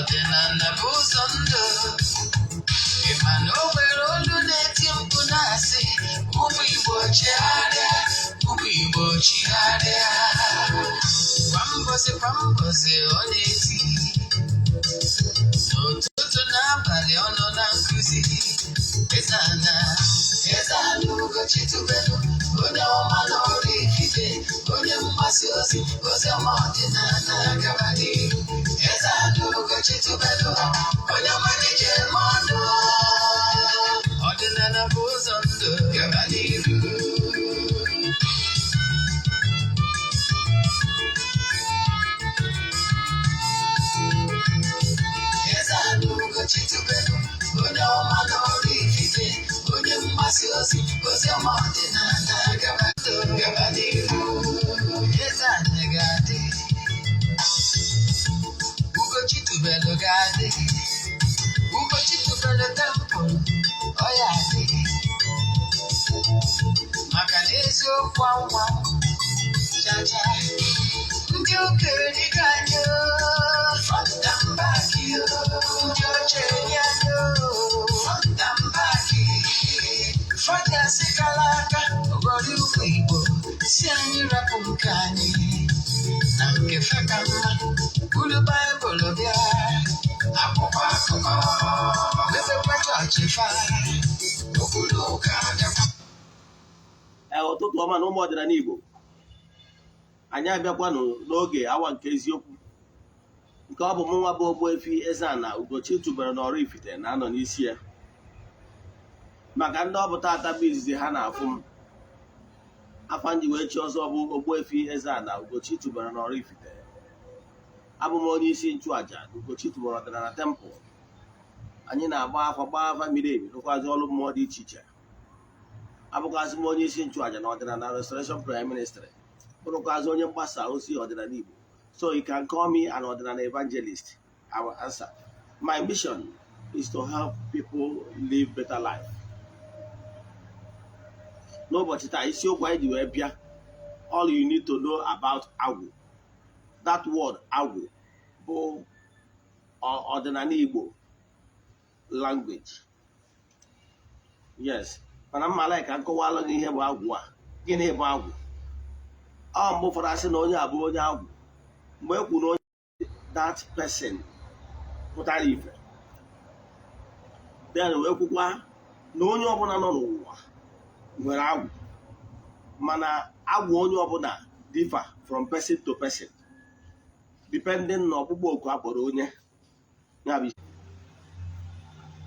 Ọdịnala bụ ụzọ ndụ. Ị ma na o nwere olu na-eti mkpu na-asị, "Ụmụ Igbo, chegharịa, ụmụ Igbo, chigharịa." Kwa mbọsị kwa mbọsị ọ na-eti, n'ụtụtụ n'abalị ọ nọ na nkụzi. Eze-Ana, Eze-Ana Ugochi tubelu, onye ọma n'ọrụ ikike, onye mgbasa ozi ozi ọma ọdịnala, gaba n'ihu. Eze-Ana Ugochi tubelu, onye ọma na-eje eme ọnụ. Ọdịnala bụ ụzọ ndụ, gaba n'ihu. Eze-Ana Ugochi tubelu, onye ọma n'ọrụ ikike, onye mgbasa ozi ozi ọma ọdịnala, gaba ndụ, gaba n'ihu. Eze-Ana ga-adị, Ugochi tubelu ga-adị, Ugochi tubelu temple ọ ya adị, maka na eziokwu anwa chacha. Ndị okenye ga anyị front and back, ndị oche enyi anyị front and back, fọdụ kala aka oghori. Ụmụ Igbo si anyị rapụ nke anyị na nke fe ka mma. Buru Baịbụl bịa, akwụkwọ akụkọ, mepekwa chọọchị fa, okwulu ụka bịakwa. Ee, ụtụtụ ọma na ụmụ ọdịnala Igbo. Anyị abịakwanụ n'oge awa nke eziokwu, nke ọ bụ mụ nwa bụ Ogbuefi Eze-Ana Ugochi tubelu na Oraifite na-anọ n'isi ya. Maka ndị ọ bụ tata bụ izizi ha na-afụ m, afa nji wee chi ọzọ bụ Ogbuefi Eze-Ana Ugochi tubelu na Oraifite. Abụ m onye isi nchụaja na Ugochi tubelu ọdịnala temple. Anyị na-agba afa, gbaa afa miri emi, rụkwazi ọrụ mmụọ dị iche iche. Abụkwazị m onye isi nchụaja na ọdịnala Restoration Prayer Ministry, bụrụkwazị onye mgbasa ozi ọdịnala Igbo. So you can call me an ọdịnala evangelist, I will answer. My mission is to help people live better life. N'ụbọchị taa, isiokwu anyị ji wee bịa, all you need to know about agwụ. That word agwụ bụ ọdịnala Igbo language, yes, mana mma like ka nkọwalụ gị ihe bụ agwụ a. Gịnị bụ agwụ? Ọ mgbe ụfọdụ asị na onye a bụ onye agwụ. Mgbe e kwuru onye, that person pụtara ife, then wee kwukwa na onye ọbụla nọ n'ụwa nwere agwụ, mana agwụ onye ọbụla differ from person to person, depending na ọkpụkpọ oku akpọrọ onye ya bụ.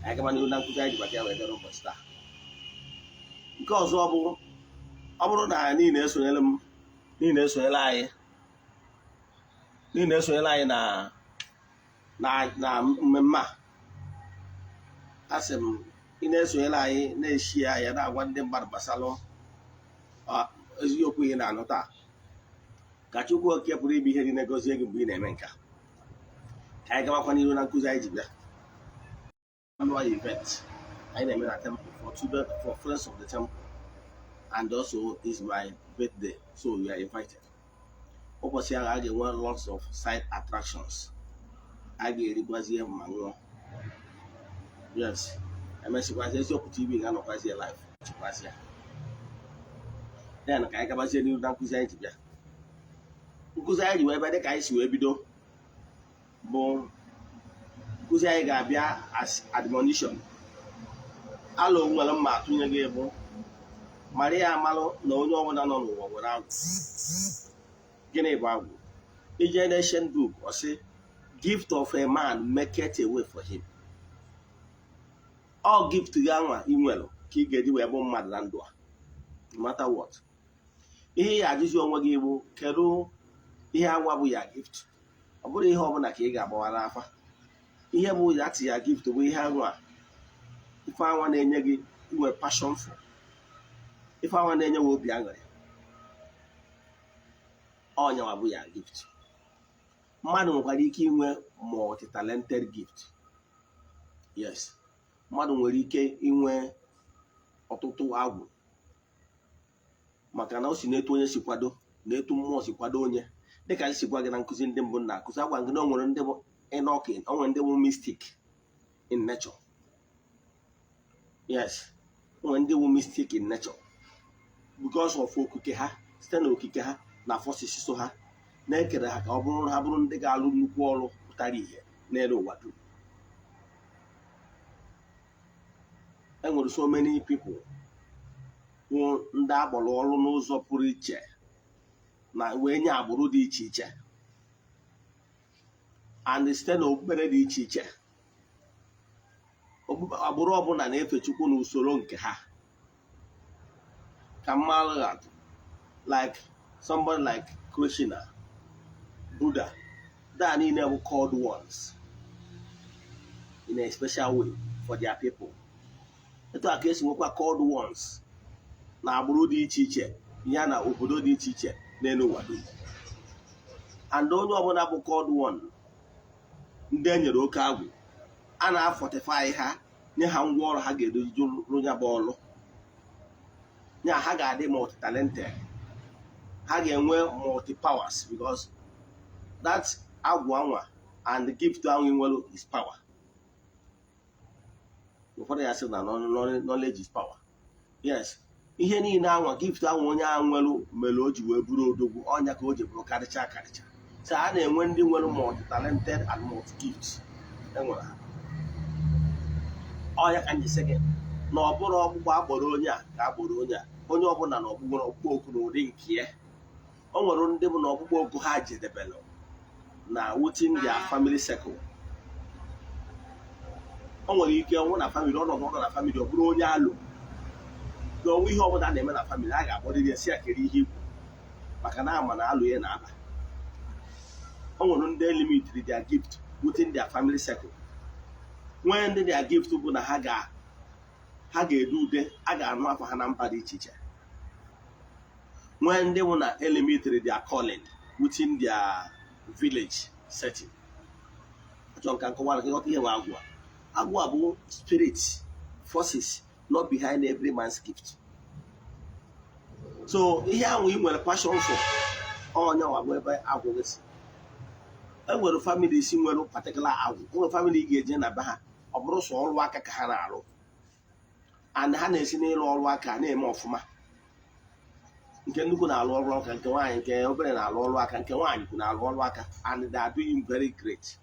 Anyị gaba n'ihu na nkụzi anyị ji maka ya wee bịa n'ụbọchị taa. Nke ọzọ bụ, ọ bụrụ na niile esonyere m, niile esonyere anyị, niile esonyere anyị na mmemme a, asị m ị na-esonyere anyị, na-eshi ya, na-agwa ndị mmadụ gbasara eziokwu ihe na-anụ taa. Ka Chukwu Oke pụrụ ime ihe niile gọzie gị mgbe ị na-eme nke a. Ka anyị gabakwa n'ihu na nkụzi anyị ji bịa. Annual event anyị na-eme na temple for children, for friends of the temple, and also is my birthday, so you are invited. Ụbọchị ahụ a ga-enwe lots of side attractions. A ga-erikwazie ma ṅụọ, yes. Emesịkwazi, Eziokwu TV ga-anọkwazie live chịkwazie. Then ka anyị gabazie n'ihu na nkụzi anyị ji bịa. Nkụzi anyị ji wee bịa, dịka anyị si wee bido, bụ nkụzi anyị ga-abịa as admonition. Alụ nwere mma atụnye gị bụ mara ya amalụ na onye ọbụla nọ n'ụwa nwere agwụ. Gịnị bụ agwụ? Ije na ancient book, ọ sị, "Gift of a man maketh a way for him." Ọ gift gị anwa ị nwere ka ị ga-eji wee bụ mmadụ na ndụ a, no matter what. Ihe ị ajụzi onwe gị bụ, kedu ihe anwa bụ ya gift? Ọ bụrụ ihe ọbụla ka ị ga-agbawa n'afa. Ihe bụ ya ya gift bụ ihe anwa, ife anwa na-enye gị inwe passion for, ife anwa na-enye gị obi aṅụrị, ọnyanwa bụ ya gift. Mmadụ nwekwara ike inwe multi-talented gift, yes. Mmadụ nwere ike inwe ọtụtụ agwụ, maka na o si n'etu onye si kwado na etu mmụọ si kwado onye. Dịka anyị si gwa gị na nkụzi ndị mbụ na akụzi, agwa gị na o nwere ndị bụ Enoch, onwe ndị bụ mystic in nature. Yes, onwe ndị bụ mystic in nature because of okike ha, site na okike ha na forces so ha na-ekere ha ka ọ bụrụ ha bụrụ ndị ga-alụ nnukwu ọrụ pụtara ìhè n'elu ụwa dum. Enwere so many people bụ ndị akpọrọ ọrụ n'ụzọ pụrụ iche na wee nye agbụrụ dị iche iche and site na okpukpere dị iche iche. Agbụrụ ọbụla na-efe Chukwu n'usoro nke ha. Ka mmalụ atụ, like somebody like Krishna, Buddha, that niile bụ called ones in a special way for their people. Etu a ka esi nwekwa called ones na agbụrụ dị iche iche ya na obodo dị iche iche n'elu ụwa dum. And onye ọbụla bụ called one, ndị e nyere oke agwụ, a na-afortify ha, nye ha ngwa ọrụ ha ga-edozi ya bụ ọrụ ya. Ha ga-adị multi talented, ha ga-enwe multi powers, because that agwụ anwa and the gift ahụ nwere is power. Ụfọdụ ya sị na knowledge is power. Yes, ihe niile anwa, gift ahụ onye ahụ nwere mere o ji wee bụrụ odogwu ọnya, ka o ji bụrụ karịcha karịcha. So a na-enwe ndị nwere multi talented and multi gifts. Enwere ha. Ọya ka m ji sị gị na ọ bụrụ ọkpụkpọ akpọrọ onye a ka akpọrọ onye a, onye ọbụla na ọkpụkpọ ọkpụkpọ oku n'ụdị nke ya. O nwere ndị bụ na ọkpụkpọ oku ha jedebelụ na within their family circle. O nwere ike nwụ na family, ọnọdụ ọnọ na family, ọ bụrụ onye alụ na onwe ihe ọbụla a na-eme na family, a ga-akpọrịrị ya si ya kere ihe ikwu, maka na ama na alụ ya na-aba. O nwere ndị limitiri their gift within their family circle, nwee ndị their gift bụ na ha ga-ede ude, a ga-anụ afọ ha na mba dị iche iche, nwee ndị bụ na elimitiri their calling within their village setting. Achọrọ ka nkọwara gị ghọta ihe bụ agwụ a. Agwụ a bụ spirit forces not behind every man's gift. So ihe ahụ ị nwere passion for, onye nwa bụ ebe agwụ gị si. E nwere family si nwere particular agwụ. E nwere family ị ga-eje na be ha, ọ bụrụ sọ ọrụ aka ka ha na-arụ, and ha na-esi n'ịrụ ọrụ aka na-eme ọfụma. Nke nnukwu na-alụ ọrụ aka, nke nwaanyị, nke obere na-alụ ọrụ aka, nke nwaanyị kwu na-alụ ọrụ aka, and they are doing very great.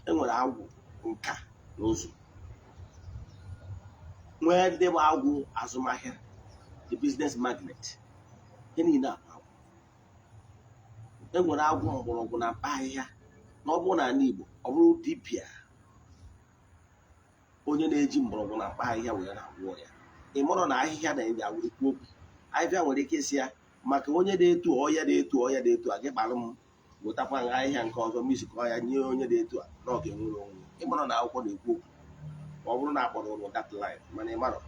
E nwere agwụ nka na ụzụ, nwee ndị bụ agwụ azụmahịa, the business magnate. Ihe niile a bụ agwụ. E nwere agwụ mgbọrọgwụ na mkpa ahịhịa, na ọ bụrụ na ala Igbo, ọ bụrụ dibịa onye na-eji mgbọrọgwụ na mkpa ahịhịa wee na-agwọ ọrịa. Ị mụrụ na ahịhịa na-enye ekwu okwu. Ahịhịa nwere ike isi ya maka onye na-etu ọya dị etu ọya dị etu a, gị kpara m wetakwa ahịhịa nke ọzọ misikọ ya nye onye dị etu a, na ọ ga-enwere onwe. Ị mara na akwụkwọ na-ekwu okwu, ma ọ bụrụ na akpọrọ ụlọ that line, mana ị marọ.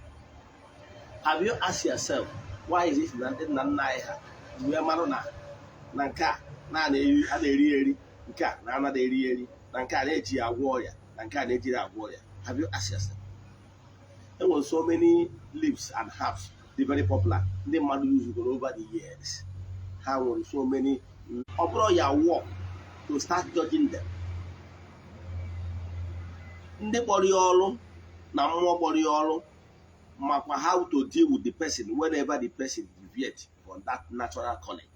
Have you asked yourself why is it na ndị nna nna anyị ha ji wee marụ na nke a na a na-eri eri, nke a na anaghị eri eri, na nke a na-eji ya agwọ ọrịa, na nke a na-ejiri agwọ ọrịa? Have you asked yourself? E nwere so many leaves and herbs dị very popular ndị mmadụ use over the years. Ha nwere so many. Ọ bụrụ ya work to start judging them, ndị kpọrọ ya ọrụ na mmụọ kpọrọ ya ọrụ makwa how to deal with the person whenever the person deviate from that natural calling.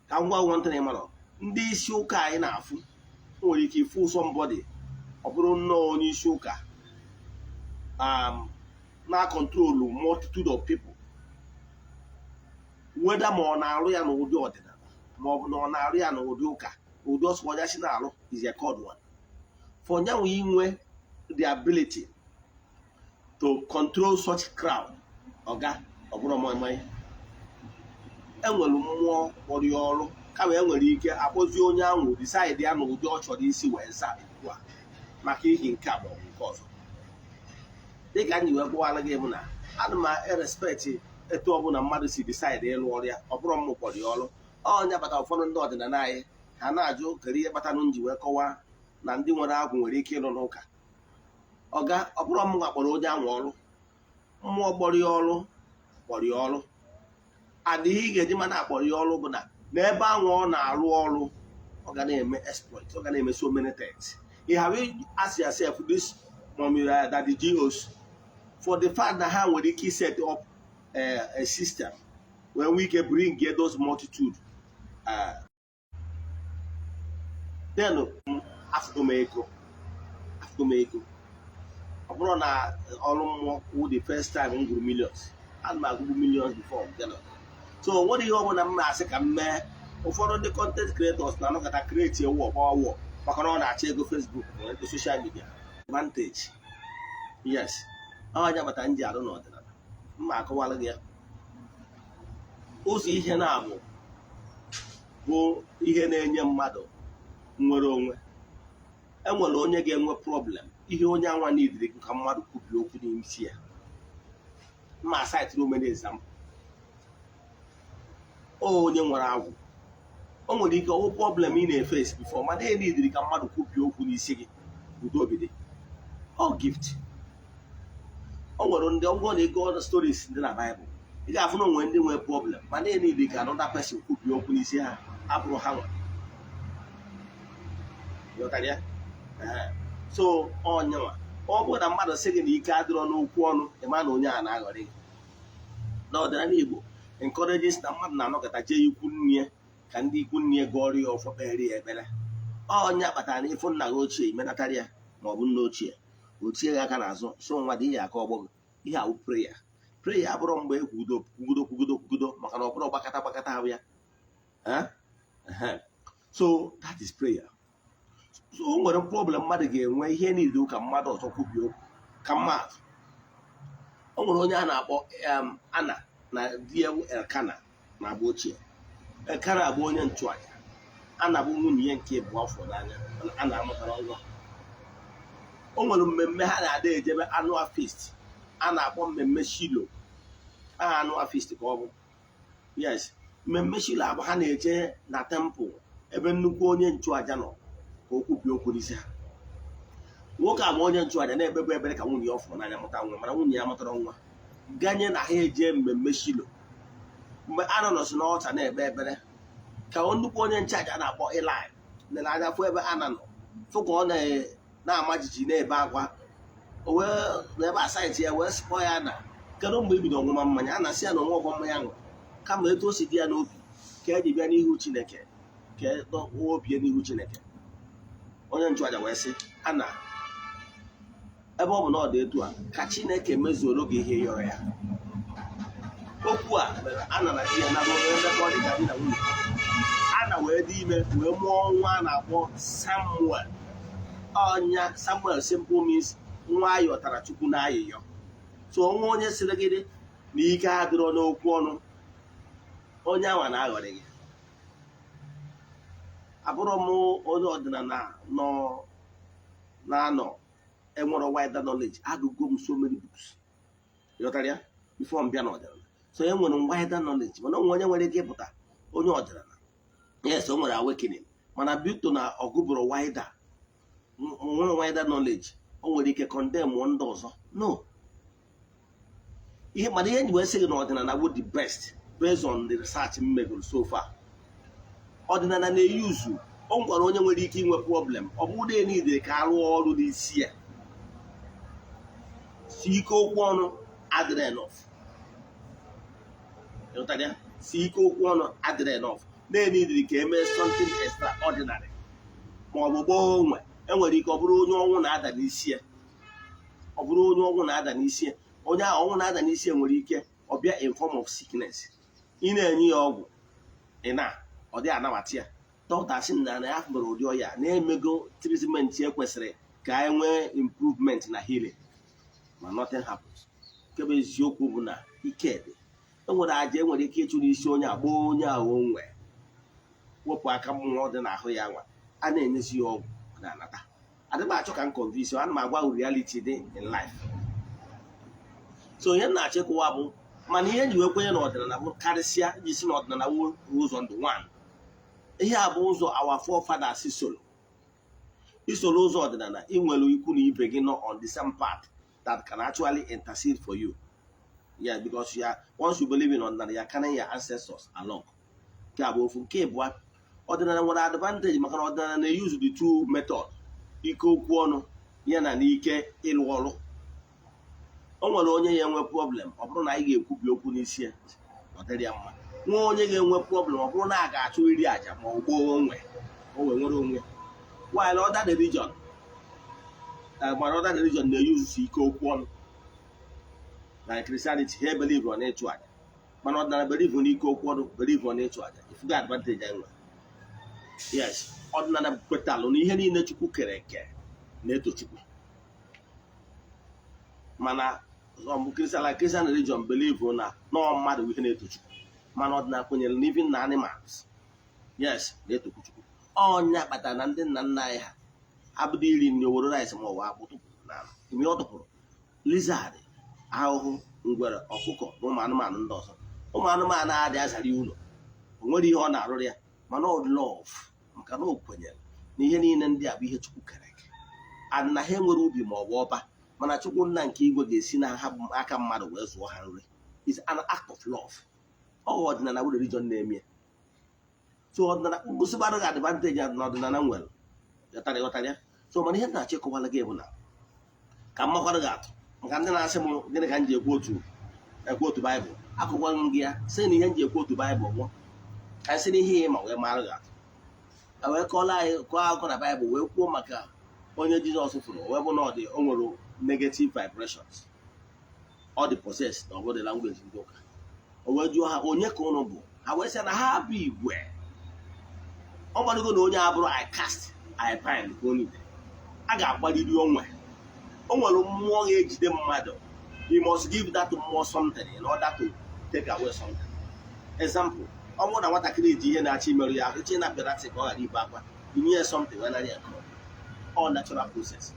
Ka m gwa nwantịrị ịmara, ndị isi ụka anyị na-afụ nwere ike ịfụ somebody, ọ bụrụ nnọọ onye isi ụka na control multitude of people, whether ma ọ na-arụ ya n'ụdị ọdịnala ma ọ bụ na ọ na-arụ ya n'ụdị ụka, ụdị ọsọ ọnya si na-arụ is a called one for nyanwe inwe the ability to control such crowd. Ọga, ọ bụrụ mọịmọị, enwere mmụọ kpọrọ ya ọrụ, kama enwere ike akpọzie onye ahụ decide ya n'ụdị ọ chọrọ isi wee zaa ugbu a maka ihi nke a ma ọ bụ nke ọzọ. Dịka anyị wee gwawara gị bụ na ana m erespect etu ọbụla mmadụ si decide ịlụ ọrụ ya. Ọ bụrụ m kpọrọ ya ọrụ, ọnya bata. Ụfọdụ ndị ọdịnala anyị ha na-ajụ kedu ihe kpatanụ m ji wee kọwaa na ndị nwere agwụ nwere ike ịlụ n'ụka. Ọga, ọ bụrụ m kpọrọ onye ahụ ọrụ, mmụọ kpọrọ ya ọrụ kpọrọ ya ọrụ. And ihe ị ga-eji mana akpọrọ ya ọrụ bụ na n'ebe ahụ ọ na-arụ ọrụ, Ọ ga na-eme exploit, ọ ga na-eme so many things. You have ask yourself this, mommy, that the GOs, for the fact that ha nwere ike set up a system when we can bring get those multitude, then afụgo m ego, afụgo m ego. Ọ bụrụ na ọrụ mmụọ wụ the first time m gwuru millions, ana m agụgbu millions before m bịa n'ọdịnala. So o nwere ihe ọbụla m na-asị ka m mee. Ụfọdụ ndị content creators na-anọkọta create ewu ọgbawa wọ maka na ọ na-achọ ego Facebook na ego social media advantage. Yes, ọnya bata m ji arụ n'ọdịnala. Mma akọwalụ gị ya ụzọ ihe na-abụ bụ ihe na-enye mmadụ nnwere onwe. Enwere onye ga-enwe problem, ihe onye anwa n'idiri ka mmadụ kwubie okwu n'isi ya. Mma cite many example. Onye nwere agwụ, o nwere ike ọwụ problem ị na-eface before, mana e nidiri ka mmadụ kwubie okwu n'isi gị, udo obi dị. Ọ gift. O nwere ndị ọgwụgwọ na ego stories dị na Baịbụl, ị ga-afụ na onwe ndị nwere problem, mana e nidiri ka another person kwubie okwu n'isi ha, abụrụ ha nwa. Ghọtara ya? Ee. So onyenwa, ọ bụrụ na mmadụ sị gị na ike adịrọ n'okwu ọnụ, ịma na onye a na-aghọrị gị. N'ọdịnala Igbo encourages na mmadụ na-anọkọta jee ikwu nne ya ka ndị ikwu nne ya gụọrọ ya ọfọ, kpere ya ekpere. Ọnya kpatara na ịfụ nna gị ochie, imenatara ya, ma ọ bụ nna ochie, o tie gị aka n'azụ, so nwa dị ihe aka ọgbọ gị. Ihe awụ prayer. Prayer abụrụ mgbe ekwudo kwugodo kwugodo kwugodo, maka na ọ bụrụ gbakọta gbakọta ahụ ya. Eh? Ehe. So that is prayer. So o nwere problem mmadụ ga-enwe, ihe niile ka mmadụ ọzọ kwubie okwu. Ka mmadụ, o nwere onye a na-akpọ Ana na di ya bụ Elkana na agba ochie. Elkana bụ onye nchụaja, Ana bụ nwunye ya nke abụọ afọ n'anya. A na-amụtara nwa. O nwere mmemme ha na-ada ejebe, annual feast a na-akpọ mmemme Shilo. Aha annual feast ka ọ bụ. Yes, mmemme Shilo abụ ha na-eje na temple ebe nnukwu onye nchụaja nọ ka o kwubie okwu n'isi ha. Nwoke a bụ onye nchụaja na-ekpebu ekpere ka nwunye ya ọ fụrụ n'anya mụta nwa, mana nwunye ya mụtara nwa ganye na ha eje mmemme Shilo. Mgbe a nọ nọsi n'ọta na-ekpe ekpere, ka nnukwu onye nchụaja na-akpọ Eli lere anya fụ ebe Ana nọ, fụ ka ọ na-ama jijiji, na-ebe akwa. O wee n'ebe asaịtị ya wee sịkpọ ya na kedu mgbe i bido ọṅụma mmanya? A na-asị ya na onwe ọgwọ mmanya ṅụrụ, kama etu o si dị ya n'obi ka eji bịa n'ihu Chineke, ka dọkwuo obi ya n'ihu Chineke. Onye nchụaja wee sị Ana, ebe ọ bụ na ọ dị etu a, ka Chineke mezuoro gị ihe yọrọ ya. Okwu a mere Ana na di ya na nwee mmekọ dị ka di na nwunye. Ana wee dị ime, wee mụọ nwa a na-akpọ Samuel. Ọnya Samuel simple means nwa ayọtara Chukwu na ayịyọ. So onwe onye sịrị gị na ike adịrọ n'okwu ọnụ, onye anwa na-aghọrị gị. Abụrọ m onye ọdịnala nọ na-anọ enwere wider knowledge. Agụgo m so many books, ịghọtara ya, before m bịa n'ọdịnala. So enwere m wider knowledge, mana onwe onye nwere ike ịpụta onye ọdịnala, yes, o nwere awakening, mana bito na ọgụbụrụ wider, nwere wider knowledge, o nwere ike condemn ndị ọzọ. No ihe, mana ihe nji wee sị gị na ọdịnala bụ the best based on the research m megoro so far. Ọdịnala na-eyuzu o nwekwara onye nwere ike inwe problem, ọ bụrụ na niile ka arụọ ọrụ n'isi ya, si ike okwu ọnụ adịrị enough. Ịghọtara ya? Si ike okwu ọnụ adịrị enough, na-enidiri ka emee something extraordinary, ma ọ bụ gbaa onwe. Enwere ike ọ bụrụ onye ọnwụ na-ada n'isi ya, ọ bụrụ onye ọnwụ na-ada n'isi ya, onye ahụ ọnwụ na-ada n'isi ya nwere ike ọ bịa in form of sickness. Ị na-enye ya ọgwụ, ị na ọ dị anabata ya. Dọkịta sị na ya mere ụdị ọya na-emego treatment e kwesịrị ka anyị nwee improvement na healing, ma nothing happens. Nke bụ eziokwu bụ na ike dị. Enwere aja enwere ike ịchụ n'isi onye agba onye ahụ onwe, wepụ aka mmụọ dị n'ahụ ya nwa a na-enyezi ya ọgwụ, ọ na-anata. Adị m achọ ka m convince, ana m agwa reality dị in life. So ihe m na-achọ ịkụwa bụ, mana ihe nji wee kwenye n'ọdịnala bụ karịsịa iji si n'ọdịnala bụ ụzọ ndụ. One, ihe a bụ ụzọ our forefathers soro. Isoro ụzọ ọdịnala, ị nwere ikwu na ibe gị nọ on the same path that can actually intercede for you. Yeah, because you are, once you believe in ọdịnala, you are carrying your ancestors along. Nke a bụ ofu. Nke ịbụa, Ọdịnala nwere advantage maka na ọdịnala na-use the two method, ike okwu ọnụ ya na n'ike ịlụ ọrụ. O nwere onye ya enwe problem, ọ bụrụ na anyị ga-ekwubi okwu n'isi ya, ọ dịrị ya mma. Nwa onye ga-enwe problem, ọ bụrụ na a ga-achụ iri àjà ma ọ gboo onwe o wee nwere onwe, while other religion, mana other religion na-eyuzu ike okwu ọnụ. Na Christianity, ha believe on ịchụ àjà, mana ọdịnala believe n'ike okwu ọnụ, believe on ịchụ àjà. Ifugo advantage anyị nwere? Yes, ọdịnala kwetalụ na ihe niile Chukwu kere eke na-eto Chukwu, mana Christian, like Christian religion, believe na nọọ mmadụ bụ ihe na-eto Chukwu, mana ọdịnala kwenyere na even na animals, yes, na-etokwu Chukwu. Ọnya kpatara na ndị nna nna anyị ha abụdo iri nri owere rice ma ọ bụ akpụ tụpụrụ n'ala ime ọ tụpụrụ lizard, ahụhụ, ngwere, ọkụkọ na ụmụ anụmanụ ndị ọzọ. Ụmụ anụmanụ adị azara ụlọ, o nwere ihe ọ na-arụrụ ya, mana ọ love maka na o kwenyere na ihe niile ndị a bụ ihe Chukwu kere eke and na ha enwere ubi ma ọ bụ ọba, mana Chukwu nna nke igwe ga-esi na ha aka mmadụ wee zụọ ha nri. Is an act of love. Ọ ọdịnala bụ religion na-eme ya. So ọdịnala gosigbara gị advantage na ọdịnala nwere. Ghọtara? Ghọtara ya? So mana ihe m na-achọ ịkọwara gị bụ na ka m makwara gị atụ maka ndị na-asị m, gịnị ka m ji ekwu otu Baịbụl? Akụkwa m gị ya sị na ihe m ji ekwu otu Baịbụl bụ ka m sị na ihe ma wee mara gị atụ. A wee kọọla anyị, kọọ akụkọ na Baịbụl, wee kwuo maka onye Jizọs fụrụ, wee bụ na ọ dị o nwere negative vibrations, ọ dị possessed na ọ bụ the language ndị ụka. O wee jụọ ha, onye ka ụnụ bụ? Ha wee sị na ha bụ igwe. Ọ gbadogo na onye abụrụ I cast, I bind ka onye ide a ga-agbaliri onwe. O nwere mmụọ ga-ejide mmadụ, you must give that mmụọ something in order to take away something. Example, ọ bụrụ na nwatakịrị ji ihe na-achọ imerụ ya ahụ, iche na-apịara ntị ka ọ ghara ibe akwa, inye ya something wee nara ya nke ọ natural process.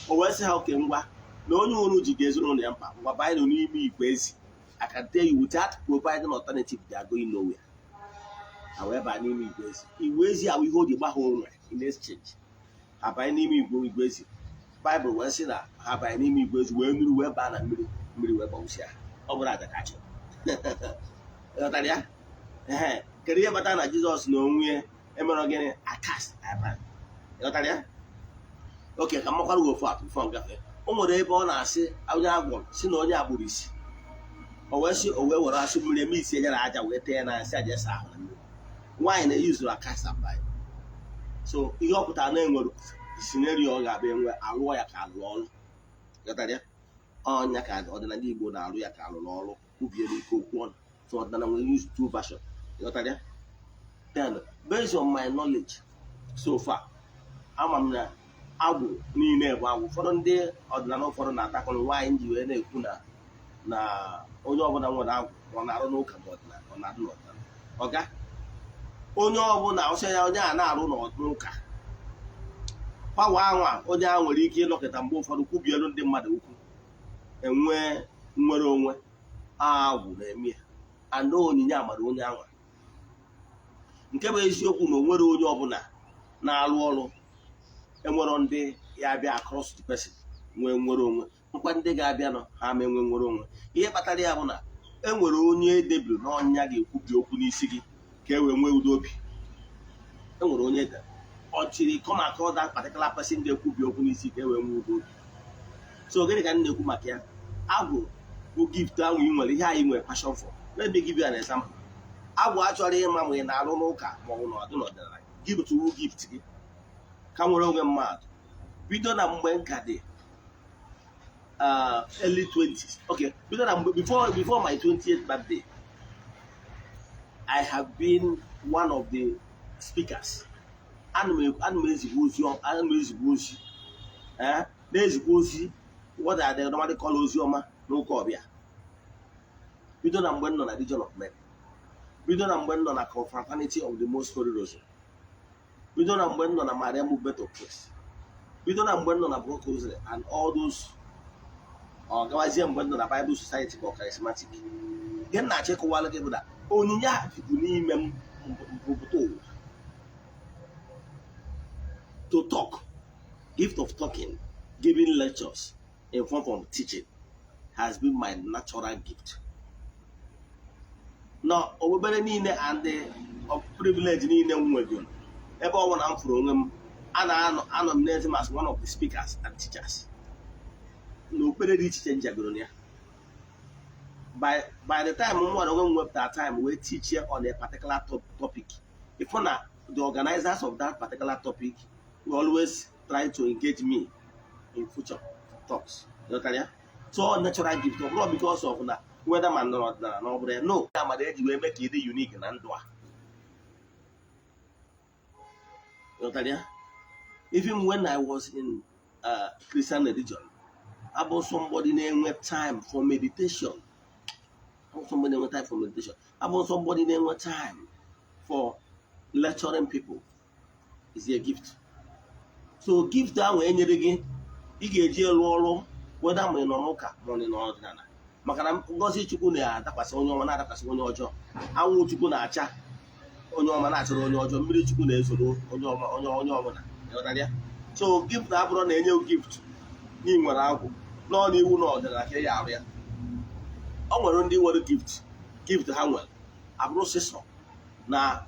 O wee sị ha, oke ngwa, na onye unu ji ga-ezuru ya mkpa, ngwa, banye n'ime igwe ezi. I can tell you, without providing alternative, they are going nowhere. Ha wee baa n'ime igwe ezi. Igwe ezi ahụ, ihe o ji gba ha onwe in exchange, ha banye n'ime igwe ezi. Baịbụl wee sị na ha banye n'ime igwe ezi wee nuru wee baa na mmiri, mmiri wee gbawụsịa ha. Ọ bụrụ aja ka achọrọ. Ghọtara ya? Ee, kedu ihe kpatara na Jizọs na onwe ya emerọ gịnị? I cast, I bind. Ghọtara ya? Oke ka mmakwara gị ofu atụ fọ ngafe. O nwere ebe ọ na-asị onye agwọrọ si na onye agbụrụ isi, o wee sị o wee were asụ mmiri eme isi ya na aja wee tee ya na nsị aja esa ahụ na mmiri. Nwaanyị na-eyuzuru aka sabai. So ihe ọ pụtara na enwere scenario ọ ga-abịa enwe alụọ ya ka alụọ ọrụ. Ghọtara ya? Ọnya ka ọdịnala Igbo na-arụ ya ka alụrụ ọrụ kwubie n'ike okwu ọnụ. So ọdịnala nwere use two version. Ghọtara ya? Then, based on my knowledge so far, ama m na agwụ niile bụ agwụ. Ụfọdụ ndị ọdịnala ụfọdụ na-atakọrọ nwaanyị ji wee na-ekwu na onye ọbụla nwere agwụ, ọ na-arụ n'ụka ma ọdịnala, ọ na-arụ n'ọdịnala. Ọga onye ọbụla ọsọ ya, onye a na-arụ n'ụka pawa anwa, onye ahụ nwere ike ịlọkịta mgbe ụfọdụ kwubielu ndị mmadụ okwu enwee nnwere onwe. Agwụ na-eme ya and onyinye amara onye anwa. Nke bụ eziokwu na o nwere onye ọbụla na-arụ ọrụ enwero ndị ya abịa across the person nwee nwere onwe nkwa, ndị ga-abịa nọ ha ma enwe nwere onwe. Ihe kpatara ya bụ na enwere onye edebiri n'ọnya ga-ekwubi okwu n'isi gị ka e wee nwee udo obi. Enwere onye edere until you come across that particular person ga-ekwubi okwu n'isi ka e wee nwee udo obi. So gịnị ka m na-ekwu maka ya? Agwụ bụ gift ahụ ị nwere, ihe anyị nwere passion for. Let me give you an example. Agwụ achọrọ ịma ma ị na-arụ n'ụka ma ọ bụ n'ọdụ n'ọdịnala. Gift wu gift gị ka nwere onwe mmadụ bido na mgbe nka dị early 20s. Okay, bido na mgbe before my 20th birthday, I have been one of the speakers. Ana m ezigbo ozi, ana m ezigbo ozi, na-ezigbo ozi, what are they normally call ozi ọma n'ụka ọbịa. Bido na mgbe m nọ na Legion of Mary, bido na mgbe m nọ na Confraternity of the Most Holy Rosary, bido na mgbe m nọ na Maria Movement of Peace, bido na mgbe m nọ na Brook Rosary and all those, ọ gawazie mgbe m nọ na Bible Society ka ọ charismatic. Ihe m na-achọ ịkọwara gị bụ na onyinye a dịbu n'ime m mpụta ụwa. To talk, gift of talking, giving lectures in form of teaching has been my natural gift. Na okpukpere niile and the Privilege niile m nwegoro, ebe ọ bụla m fụrụ onwe m, a na-anọ anọ m n'ezi as one of the speakers and teachers n'okpere dị iche iche njegoro na ya. By the time m nwere onwe m wepụtara time wee teach here on a particular topic, if na the organizers of that particular topic will always try to engage me in future talks. Ghọtara ya? So natural gift, ọ bụrụ because of na whether ma nọrọ ọdịnala na ọ bụrụ ya, no amara eji wee mee ka ị dị unique na ndụ a. Ghọtara ya? Even when I was in Christian religion, abụ somebody na-enwe time for meditation. Abụ somebody na-enwe time for meditation. Abụ somebody na-enwe time for lecturing people. Is a gift. So gift ahụ enyere gị, ị ga-eji rụ ọrụ, whether ma ị nọ n'ụka ma ọ nọ n'ọdịnala, maka na ngọzi Chukwu na-adakwasị onye ọma, na-adakwasị onye ọjọọ. Anwụ Chukwu na-acha onye ọma, na-achọrọ onye ọjọọ. Mmiri Chukwu na-ezoro onye ọma, onye ọbụla. Ịghọtara ya? So gift na-abụrụ na enye gift na ị nwere agwụ nọọ n'iwu na ọdịnala ka ị ya arụ ya. Ọ nwere ndị nwere gift, gift ha nwere abụrụ sịsọ na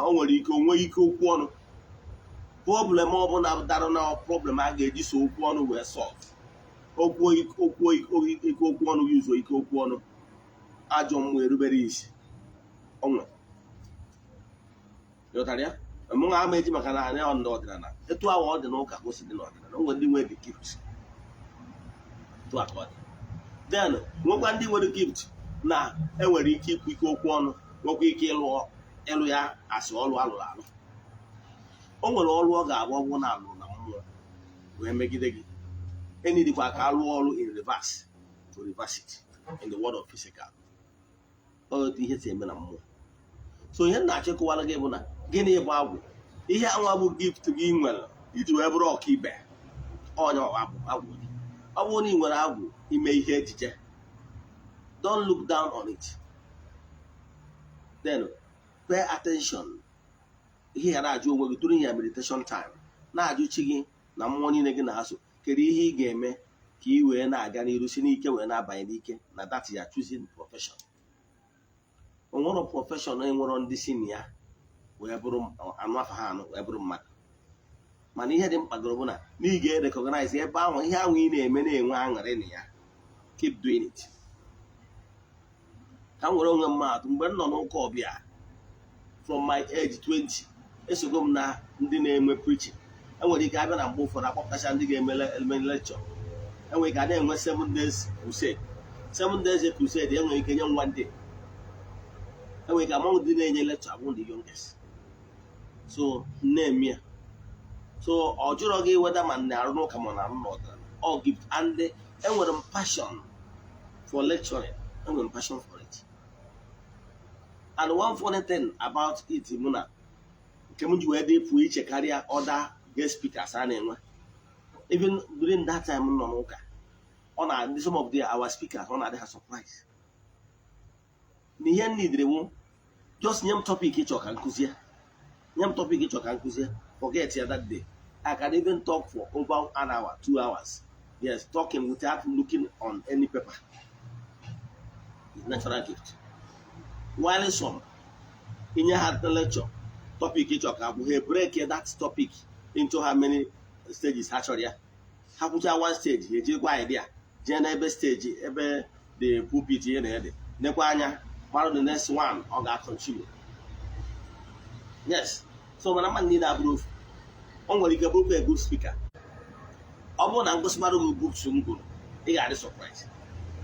o nwere ike onwe ike okwu ọnụ. Problem ọbụla dara na problem a ga-eji so okwu ọnụ wee solve okwu, okwu ike okwu ọnụ, yuzuo ike okwu ọnụ, ajọ mmụọ erubere isi. O nwere, ịghọtara ya? Mụ ama eji maka na anyị ọ n'ọdịnala, etu ahụ ọ dị n'ụka ka o si dị n'ọdịnala. O nwere ndị nwere the gift etu a ka ọ dị. Then nwekwa ndị nwere gift na enwere ike ikwu ike okwu ọnụ, nwekwa ike ịlụ ịlụ ya asị ọlụ alụrụ alụ. O nwere ọrụ ọ ga-abụ ọgwụ na alụ na mmụọ wee megide gị, enidikwa ka alụọ ọrụ in reverse to reverse it in the world of physical. Otu ihe si eme na mmụọ. So ihe m na-achịkọwara gị bụ na gịnị bụ agwụ? Ihe anwa bụ gift gị nwere iji wee bụrụ ọkaibe onye agwụ. Agwụ gị, ọ bụrụ na ị nwere agwụ ime ihe ejije, don't look down on it. Then pay attention. Ihe ya na-ajụ onwe gị during your meditation time, na-ajụ chi gị na mmụọ niile gị na-asụ, kedu ihe ị ga-eme ka ị wee na-aga n'iru, si n'ike wee na-abanye n'ike na that ya choosing profession? Onwero profession enwero ndị si na ya wee bụrụ anụ afa ha anụ wee bụrụ mmadụ. Mana ihe dị mkpa gụrụ bụ na ị ga-recognize ebe ahụ ihe ahụ ị na-eme na-enwe aṅụrị na ya. Keep doing it. Ka m were onwe m maatụ, mgbe m nọ n'ụka ọbịa, from my age 20, esogo m na ndị na-eme preaching. Enwere ike abịa na mgbe ụfọdụ, akpọpụtacha ndị ga-eme eme lecture. Enwere ike a na-enwe 7 days crusade, 7 days crusade. Enwere ike nye m one day. Enwere ike among ndị na-enye lecture abụ the youngest. So na-eme ya. So ọ jụrọ gị weda ma na-arụ n'ụka ma na-arụ n'ọdịnala. All gift. And enwere m passion for lecturing, enwere m passion for it. And one funny thing about it mụ na nke m ji wee dị pụọ iche karịa other guest speakers a na-enwe, even during that time m nọ n'ụka, ọ na-adị some of the our speakers, ọ na-adị ha surprise na ihe m nidere mụ, just nye m topic ịchọ ka nkụzie, nye m topic ịchọ ka nkụzie. Forget ya, that day I can even talk for over an hour, 2 hours, yes, talking without looking on any paper. It's natural gift. While some, inye ha lecture topic ịchọ ka akwụ, ha break that topic into how many stages ha chọrọ ya. Ha kwụcha one stage, ha ejirikwa idea jee n'ebe stage, ebe the pulpit ihe na ede, nekwa anya mara the next one ọ ga-continue. Yes. So mana mmadụ niile abụrụ ofu. O nwere ike bụrụkwa a good speaker. Ọ bụrụ na ngosi mmadụ gị books m gụrụ, ị ga-adị surprise.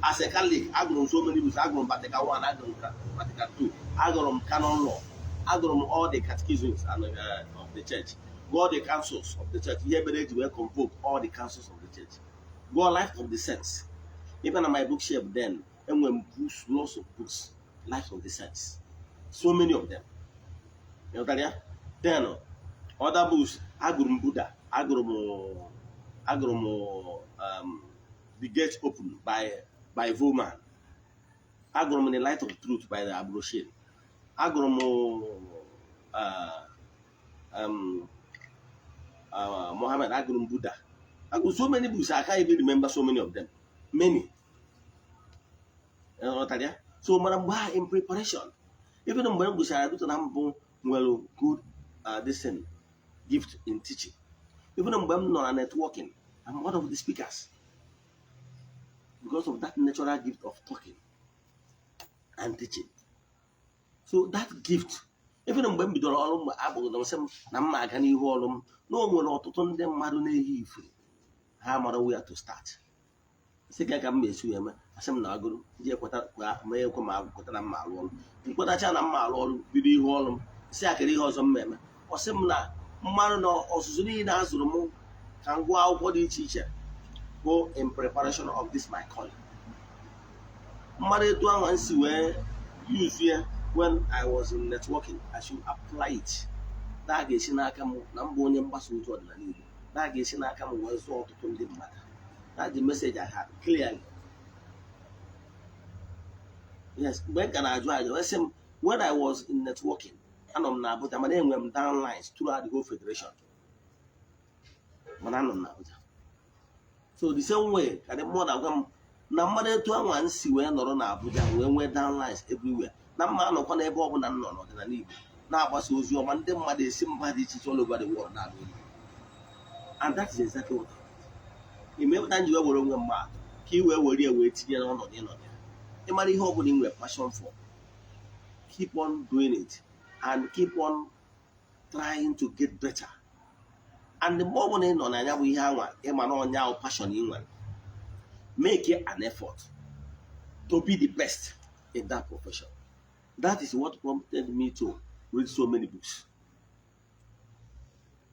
As a Catholic, agụrụ m so many books. Agụrụ m Vatican 1, agụrụ m Vatican 2, agụrụ m canon law, agụrụ m all the catechisms and of the church, gụọ the councils of the church, ihe mere eji wee convoke all the councils of the church, gụọ Life of the Saints. Even na my bookshelf then, enwere m books, lots of books, Life of the Saints, so many of them. Ịghọtara ya? Then other books, agụrụ m Buddha, agụrụ m The Gate Open by Vollman, agụrụ m The Light of Truth by the Abroshin, agụrụ m Mohammed, agụrụ m Buddha, agụrụ so many books. I can't even remember so many of them, many. Ịghọtara ya? So mana mgbe ahụ, in preparation, Even mgbe m gụchara dụta na mbụ nwere good this thing, gift in teaching. Even mgbe m nọ na networking, I'm one of the speakers because of that natural gift of talking and teaching. So that gift, even mgbe m bidoro ọrụ, mgbe agbụrụ m sị m na m ma aga n'ihu ọrụ m, na o nwere ọtụtụ ndị mmadụ na-ehi ifuru, ha mara where to start. Sị ka m na-esi wee mee, asị m na agụrụ ji ekweta ma ekwe ma kweta na mma arụ ọrụ. Nkwetacha na mma arụ ọrụ, bido ihu ọrụ m, si akịrị ihe ọzọ m eme. Ọ sị m na mmadụ na ọzụzụ niile a zụrụ m ka m gụọ akwụkwọ dị iche iche bụ in preparation of this my calling. Mmadụ etu ahụ nsi wee use ya when I was in networking, I should apply it na a ga-esi n'aka m na mbụ onye mgbasa ozi ọdịnala Igbo, na a ga-esi n'aka m wee zụọ ọtụtụ ndị mmadụ. That's the message I had clearly. Yes, mgbe m ka na-ajụ ajụ, wee sị m, when I was in networking, anọ m na Abuja, mana enwere m downlines throughout the whole federation, mana anọ m na Abuja. So the same way ka dị mmụọ na-agwa m na mmadụ etu anwa nsi wee nọrọ na Abuja wee nwee downlines everywhere, na mma anọkwa n'ebe ọbụla m nọ n'ọdịnala Igbo na-agbasa ozi ọma, ndị mmadụ esi mba dị iche iche all over the world na-anụ olu. And that is exactly what I did. Imepụta nji wee were onwe mmadụ ka ị wee were ya wee tinye n'ọnọdụ ịnọdụ ya. Ịmara ihe ọbụla ị nwere passion for, keep on doing it and keep on trying to get better. And mgbe ọbụla ị nọ na ya bụ ihe anwa, ịma na ọnya ahụ passion ị nwere, make an effort to be the best in that profession. That is what prompted me to read so many books.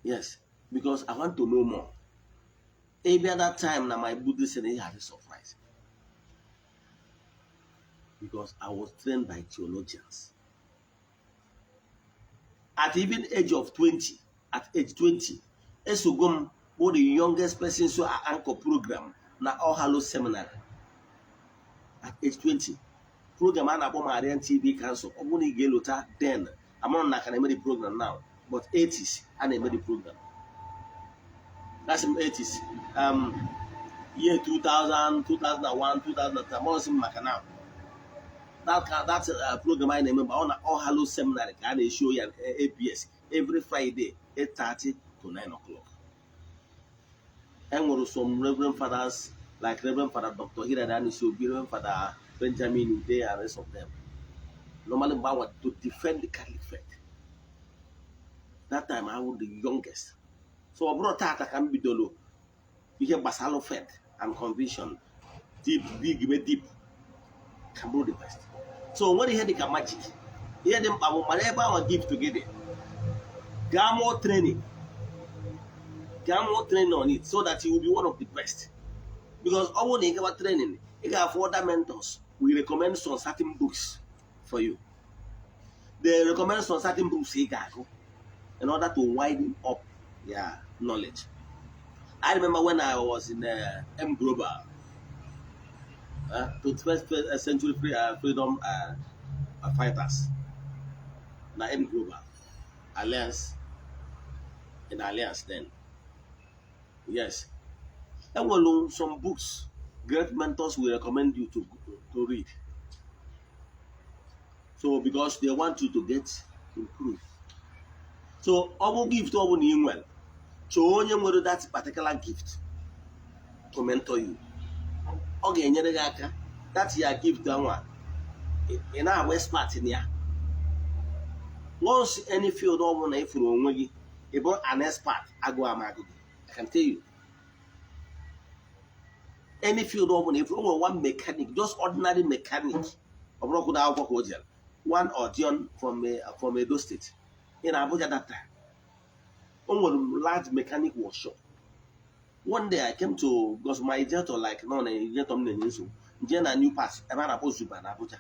Yes, because I want to know more. Maybe at that time na my Buddhist and had a surprise because I was trained by theologians. At even age of 20, at age 20, esogo m bụ the youngest person so anchor program na All Hallows Seminary at age 20, program a na-akpọ Marian TV Council. Ọ bụrụ na ị ga-elota then, amara na aka na-eme the program now, but 80s a na-eme the program. That's in 80s, year 2000, 2001, 2003. Amara m maka now that program anyị na-eme mgbe ọ na All Hallows Seminary ka a na-eshow ya ABS every Friday, 8:30 to 9 o'clock. Enwere some reverend fathers like Reverend Father Dr. Hilary Anisiobi, Reverend Father Benjamin Ude and rest of them. Normally mgbe anwa to defend the Catholic faith. That time I was the youngest. So ọ bụrụ tata ka m bidoro ihe gbasara faith and conviction deep, big be deep, ka bụrụ the best. So o nwere ihe dị ka magic. Ihe dị mkpa bụ mara ebe ahụ gift gị dị, gaa more training, gaa more training on it so that you will be one of the best, because ọ bụrụ na ị gawa training, ị ga-afụ other mentors will recommend some certain books for you. They recommend some certain books ị ga-agụ in order to widen up your knowledge. I remember when I was in M Global, to first century freedom fighters na M Global Alliance, in Alliance then. Yes, enwere some books great mentors will recommend you to read. So because they want you to get improved. So ọ bụ gift ọ bụla ị nwere, chọọ onye nwere that particular gift to mentor you. Ọ ga-enyere gị aka that ya gift anwa ị na-agba expert na ya. Once any field ọ bụla ị fụrụ onwe gị, ị bụ an expert, agụ ama agụ gị. I can tell you, any field ọ bụla ị fụrụ o nwere one mechanic, just ordinary mechanic, ọ bụrụ kwụdo akwụkwọ ka o jere, one Odion from Edo State in Abuja that time. O nwere large mechanic workshop. One day I came to, because my generator, like nọ na generator m na-enye nsogbu, nje na new parts ebe a na-akpọ Zuba na Abuja,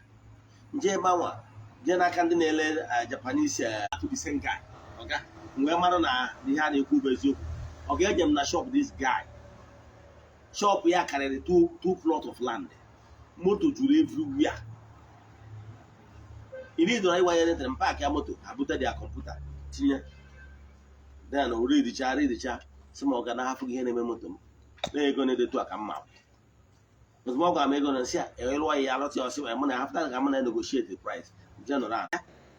nje ebe anwa, jee n'aka ndị na-ele Japanese to the same guy. Ọga wee mara na ihe a na-ekwu bụ eziokwu. Ọ ga-eje m na shop this guy. Shop ya karịrị two plot of land. Moto juru everywhere. Ị need ịgbanye anything, m park ya moto, ha bute their computer tinye, then ridicha ridicha, sị ma ọ ga na-ahafụ gị ihe na-eme moto m na ego na-edetu a ka mma. Ozugbo ọ gwara m ego na nsị a, ịlụọ ya, alụta ya, ọsị mụ na after ka mụ na negotiate the price, je nọrọ ala.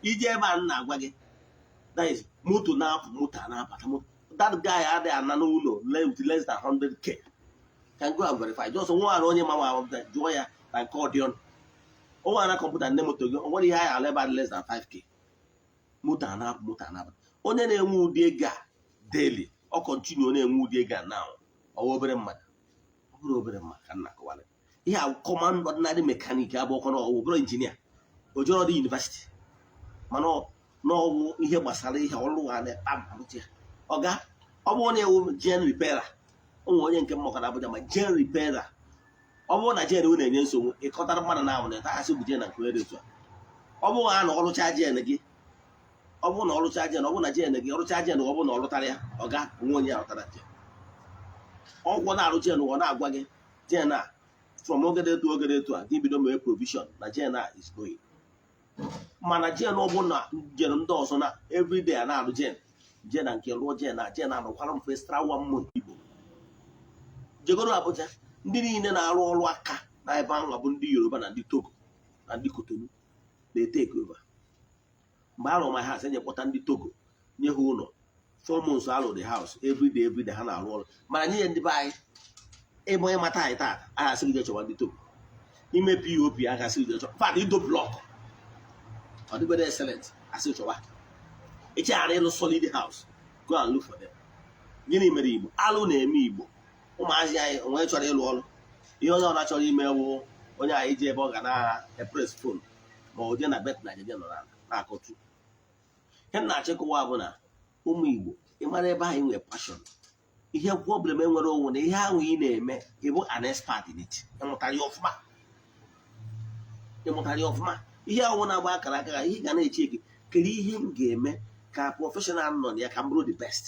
Ije ebe a m na-agwa gị, that is, moto na-apụ, moto a na-abata, moto. That guy adịghị ana n'ụlọ with less than 100K. Can go and verify. Just nwa onye ma nwa, jụọ ya na nke ọ dị ọnụ. Onwe na kọmputa nne moto gị, o nwere ihe anyị ala ebe a dị less than 5K. Moto a na-apụ, moto a na-abata. Onye na-enwe ụdị ego a daily, ọ continue na-enwe ụdị ego a now, ọwa obere mmadụ, ọ bụrụ obere mmadụ ka m na-akọwara ihe a. Common ordinary mechanic abụ ọkọ na ọwụ bụrụ injinia ojoro dị university, mana n'ọwụ ihe gbasara ihe ọrụ ha na-ekpa mkparụta ya. Ọga, ọ bụrụ na ewu gen repairer, ụmụ onye nke mmụọ na Abuja ma gen repairer, ọ bụrụ na gen na-enye nsogbu, ịkọtara mmadụ na ahụ na asị bụ gen na nke onye dị otu a. Ọ bụrụ ha na ọrụcha gen gị, ọ bụrụ na ọrụcha gen, ọ bụrụ na gen gị ọrụcha gen, ọ bụrụ na ọ rụtara ya, ọga onwe onye ya rụtara gen, ọgwụ na-arụ gen, ọ na-agwa gị gen a from oge dị etu, oge dị etu a gị bido mee provision na gen a is going. Mana gen ọbụla gen ndị ọzọ na everyday a na-arụ gen, gen na nke rụọ gen na gen arụkwara m extra one month. Igbo jegoro Abuja, ndị niile na-arụ ọrụ aka na ebe ahụ bụ ndị Yoruba na ndị Togo na ndị Kotonu na-etake over. Mgbe arụ my house, enye kpọta ndị Togo nye ha ụlọ. 4 months alụ the house, everyday, everyday ha na-arụ ọrụ. Mana nye ya ndị be anyị, ịbụ onye mata anyị taa, anyị asị gị jee chọwa ndị Togo. Ime POP aka, asị gị jee chọwa fat ido block, ọ dịgodo excellent, asị chọwa. Ịcheghara ịlụ solid house, go and look for them. Gịnị mere Igbo alụ na-eme Igbo? Ụmụazị anyị onwe chọrọ ịlụ ọrụ, ihe onye ọna chọrọ ime wụ onye anyị ji ebe ọ ga na-epress phone ma ọ jee na bet na jeje nọ na-akọtu. Ihe m na-achịkọwa bụ na ụmụ Igbo, ịmara ebe anyị nwere passion, ihe problem enwere onwe na ihe ahụ ị na-eme, ịbụ an expert in it, ịmụtara ya ọfụma, ịmụtara ya ọfụma. Ihe ahụ na-agba akara aka, ihe ga na-eche gị, kedu ihe m ga-eme ka professional nọ na ya ka m bụrụ the best?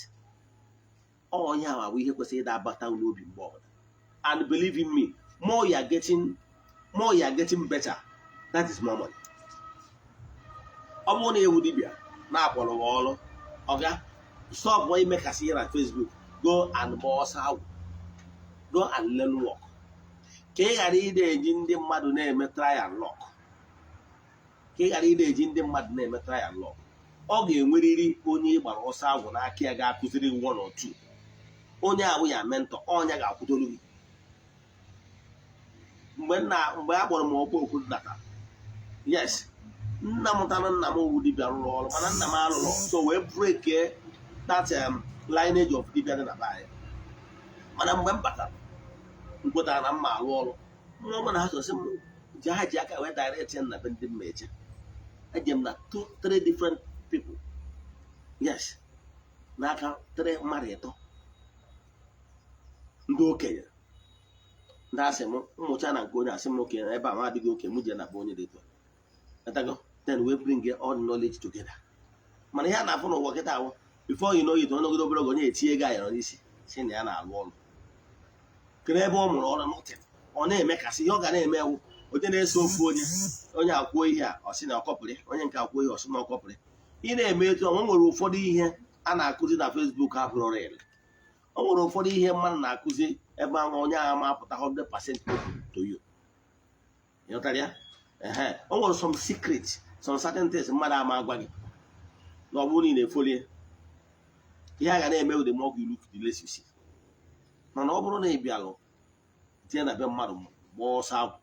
Ọ ihe ahụ abụ ihe kwesịrị ịda abata n'obi mgbe ọbụla. And believe in me, more you are getting, more you are getting better, that is more money. Ọ bụrụ na ewu dibịa na-akpọrọ gị ọrụ, ọga, stop imekasị ihe na Facebook. Go and gbaa ọsọ agwụ, go and learn work, ka ị ghara ị na-eji ndị mmadụ na-eme try and luck, ka ị ghara ị na-eji ndị mmadụ na-eme try and luck. Ọ ga-enwerịrị onye ị gbara ọsọ agwụ n'aka ya ga-akụziri gị one or two. Onye ahụ ya mentor, ọnya ga-akwụdoro gị. Mgbe nna, mgbe a kpọrọ m ọkpọ okwu data, yes, nna mụtara nna m wụ dibịa rụrụ ọrụ, mana nna m alụrụ, so wee break that lineage of dibịa dị na be anyị. Mana mgbe m batara, m kwetara na mma alụ ọrụ nwa ọma na ha sosi m ji, ha ji aka wee direct ya na be ndị mma eche. Eje m na two three different people, yes, n'aka three mmadụ ịtọ ndị okenye, ndị asị m mmụcha na nke onye asị m okenye ebe a m adịghị okenye, m jee na be onye dị etu a. Etago, then we bring all the knowledge together. Mana ihe a na-afụ n'ụwa kịta ahụ, before you know it, onye obere oge, onye etinye ego ayọrọ n'isi si na ya na-alụ ọrụ. Kedu ebe ọ mụrụ ọrụ? Nothing. Ọ na-emekasị ihe ọ ga na-eme ewu onye na-eso ofu onye, onye akwuo ihe a, ọ sị na ọkọpịrị, onye nke akwuo ihe, ọ sị na ọkọpịrị. Ị na-eme etu o nwere ụfọdụ ihe a na-akụzi na Facebook abụrụ real. O nwere ụfọdụ ihe mmadụ na-akụzi ebe ahụ, onye ahụ ma apụta 100% to you. Ịghọtara ya? Ehe, o nwere some secret, some certain things mmadụ ama agwa gị na ọ bụrụ na ị na-efolie ihe a ga na-eme, the more you look, the less you see. Mana ọ bụrụ na ị bịalụ tinye na be mmadụ gbaa ọsọ agwụ,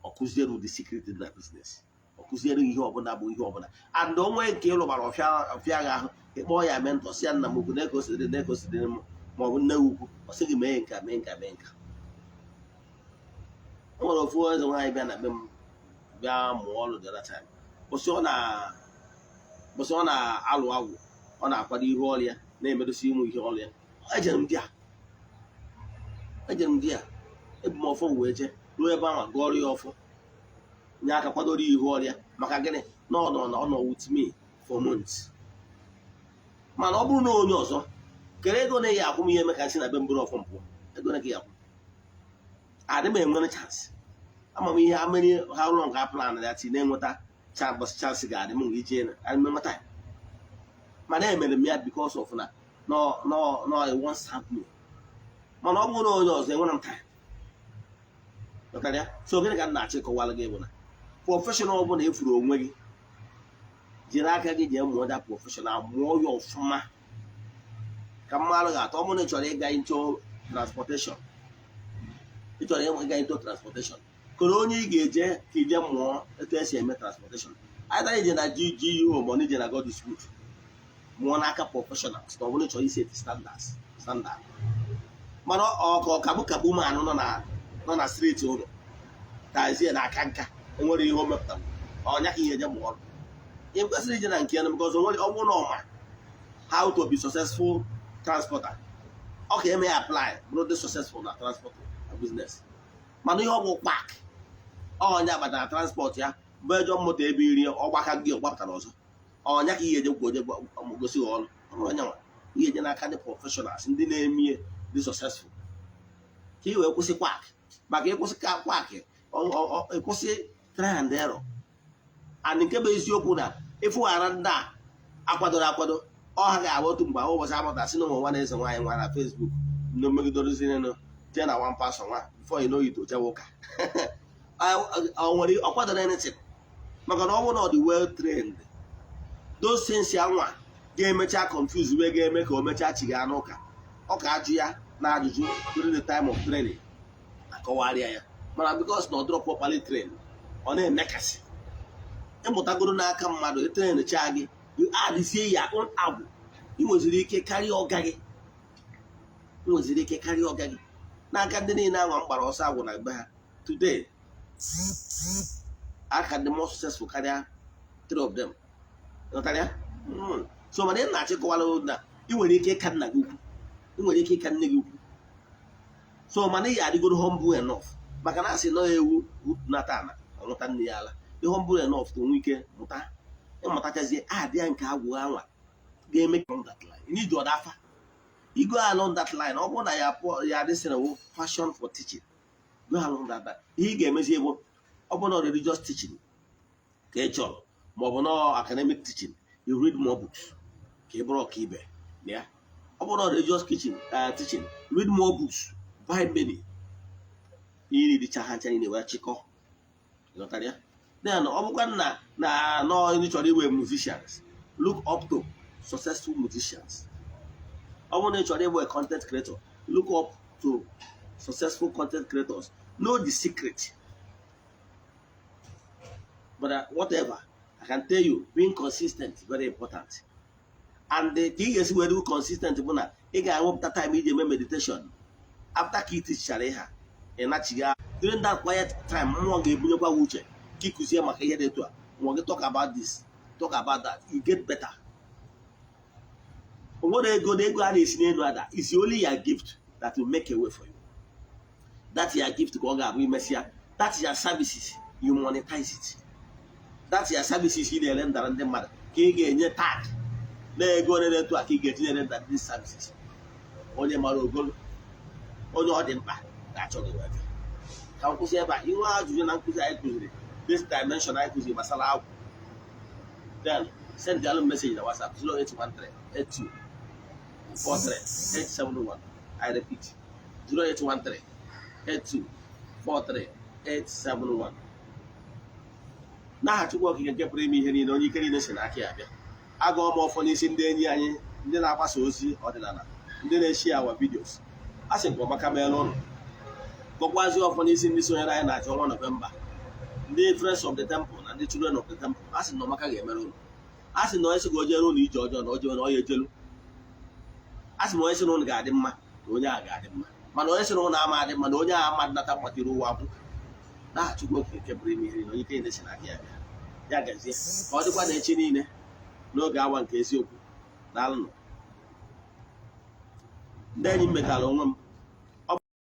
ọ kụziere ụdị secret dị na business, ọ kụziere ihe ọbụla bụ ihe ọbụla, and onwe nke ịlụbara ọfịa ọfịa gị ahụ, ịkpọọ ya mentor, si ya, "Nna m ukwu, na ka o si dị, na ka o si dị m," ma ọ bụ, "Nne ukwu," ọ sị gị mee nka, mee nka, mee nka. O nwere ofu eze nwaanyị bịa na be m bịa mụọ ọrụ the other time. Kwụsị ọ na-alụ agwụ, ọ na-akwado ihu ọrụ ya, na-emedosi ịmụ ihe ọrụ ya. Ejere m di ya ebu m ọfọ wee jee ruo ebe ahụ, gụọrọ ya ọfọ, nye aka kwadoro ya ihu ọrụ ya. Maka gịnị? Na ọ nọ na ọ nọ with me for months. Mana ọ bụrụ na onye ọzọ kere ego na-eyi akwụ m ihe eme ka si na be mbụrụ ọfọ mpụ ego na gị akwụ, adị m enwere chance. Ama m ihe amịrị ha ụlọ nke plan ya ti na-enweta chance, chance ga-adị m ije na enweta ya. Mana emere m ya because of na no no no I want serve me. Mana ọ bụrụ na onye ọzọ, enwere m time. Ghọtara ya? So gịnị ka m na-achọ ịkọwara gị bụ na professional ọbụla efuru onwe gị Jiri aka gị jee mụọ that professional, mụọ ya ọfụma ka mmadụ ga-atọ. Ọ bụrụ na ị chọrọ ịga into transportation, ị chọrọ ịga into transportation, koro onye ị ga-eje ka ije mụọ etu esi eme transportation. Either ije na GGU ma ọ na ije na God is Good, mụọ n'aka professionals na ọ bụrụ na ị chọrọ iset standard. Mana ọ ka ọkabụ kabụ manụ nọ na street ụlọ tazie na aka nka, enwere ihe o mepụtara, ọnya ka ihe eje mụọ ọrụ. Ị kwesịrị ije na nke ya, because onwere ọ bụrụ na ọma how to be successful transporter, ọ ka eme ya apply bụrụ dị successful na transport na business. Mana ihe ọ bụ quack, ọnya kpatara transport ya bụ ejọ moto ebe iri ọgbaka gị ọgbapụtara ọzọ. Ọnya ka ihe eje kwa oje gosi gị ọrụ ọrụ onye nwa ihe eje n'aka ndị professionals, ndị na-eme dị successful, ka ị wee kwụsị quack. Maka ịkwụsị ka quack, ịkwụsị try and error. And nke bụ eziokwu na ịfụghara ndị a akwadoro akwado, ọ ha ga-abụ otu mgbe ụbọchị amụta sị na ụmụ nwa na-eze nwaanyị nwa na Facebook ndị megidorezinụ jee na one pastor nwa, before you know it, ojewe ụka. Ọ nwere ọ kwadoro anything, maka na ọ bụrụ na ọ dị well trained, those things ya nwa ga-emecha confuse wee ga-eme ka o mechaa chiga n'ụka. Ọ ka ajụ ya na ajụjụ during the time of training, akọwarịa ya. Mana because na ọ dịrọ properly trained, ọ na-emekasị. Ịmụtagoro n'aka mmadụ, etraincha gị, you adịzie ya own agwụ, ị nweziri ike karịa ọga gị, ị nweziri ike karịa ọga gị. N'aka ndị niile anwa m gbara ọsọ agwụ na be ha today, aka dị more successful karịa three of them. Ghọtara ya? So mana ị na-achịkọwara na ị nwere ike ịka nna gị ukwu, ị nwere ike ịka nne gị ukwu. So mana ị ga-adịgoro humble enough, maka na asị na ewu nata ana ọnwụta nne ya ala. Dị humble enough to nwee ike mụta. Ịmụtachazie adịa nke agwụ anwa ga-eme along that line. You need ọda afa. You go along that line. Ọ bụrụ na ya pụọ ya adịsịrị wụ passion for teaching, go along that line. Ihe ị ga-emezi bụ, ọ bụrụ na religious teaching ka ị chọrọ, ma ọ bụ na academic teaching, you read more books ka ị bụrụ ọkaibe na ya. Ọ bụrụ na religious teaching, read more books, buy many. Ihe dịcha ha ncha niile wee chịkọ. Ghọtara ya? Then ọ bụkwa na nọ ndị chọrọ iwe musicians, look up to successful musicians. Ọ bụrụ na ị chọrọ ịbụ a content creator, look up to successful content creators, know the secret. But whatever I can tell you, being consistent is very important. And ka ị ga-esi wee dị consistent bụ na ị ga-ewepụta time iji eme meditation after ka ị tichara ihe ị nachiga. During that quiet time, mmụọ ga-ebunyekwa gị uche ka ị kụzie maka ihe dị etu a. Mmụọ gị talk about this, talk about that, you get better. O nwere ego na ego a na-esi n'elu ada. Is only your gift that will make a way for you. That your gift ka ọ ga-abụ imesịa. That your services, you monetize it. That your services ị na-ere ndara ndị mmadụ ka ị ga-enye tag na ego ole etu a ka ị ga-etinye render these services. Onye mara ogolo, onye ọ dị mkpa ga-achọ gị wee bịa. Ka m kwụsị ebe a. Inwe ajụjụ na nkụzi anyị kụziri, this dimension anyị kụziri gbasara agwụ, then send the message na WhatsApp 0813 82 43 871. I repeat, 0813 82 43 871. N'aha Chukwu Okike nke pụrụ ime ihe niile, onye ike niile si n'aka ya bịa, agụọ m ọfọ n'isi ndị enyi anyị, ndị na-agbasa ozi ọdịnala, ndị na-eshi our videos. A sị nke ọmaka meela ụnụ. Gọkwazi ọfọ n'isi ndị sonyere anyị na-achọ ọnwa Nọvemba, ndị Friends of the Temple na ndị Children of the Temple. A sị na ọmaka ga-emere ụnụ. A sị na onye sị ka o jere ụnụ ije ọjọọ na o jere na ọ ya ejelu. A sị na onye sị na ụnụ ga-adị mma na onye a ga-adị mma, mana onye sị na ụnụ ama adị mma na onye a ama nnata mmatiri ụwa akwụ. N'aha Chukwu Okike nke pụrụ ime ihe niile, onye ike niile si n'aka ya bịa, ya gazie. Ka ọ dịkwa na echi niile n'oge awa nke eziokwu. Daalụnụ, ndị enyi m. Metara onwe m.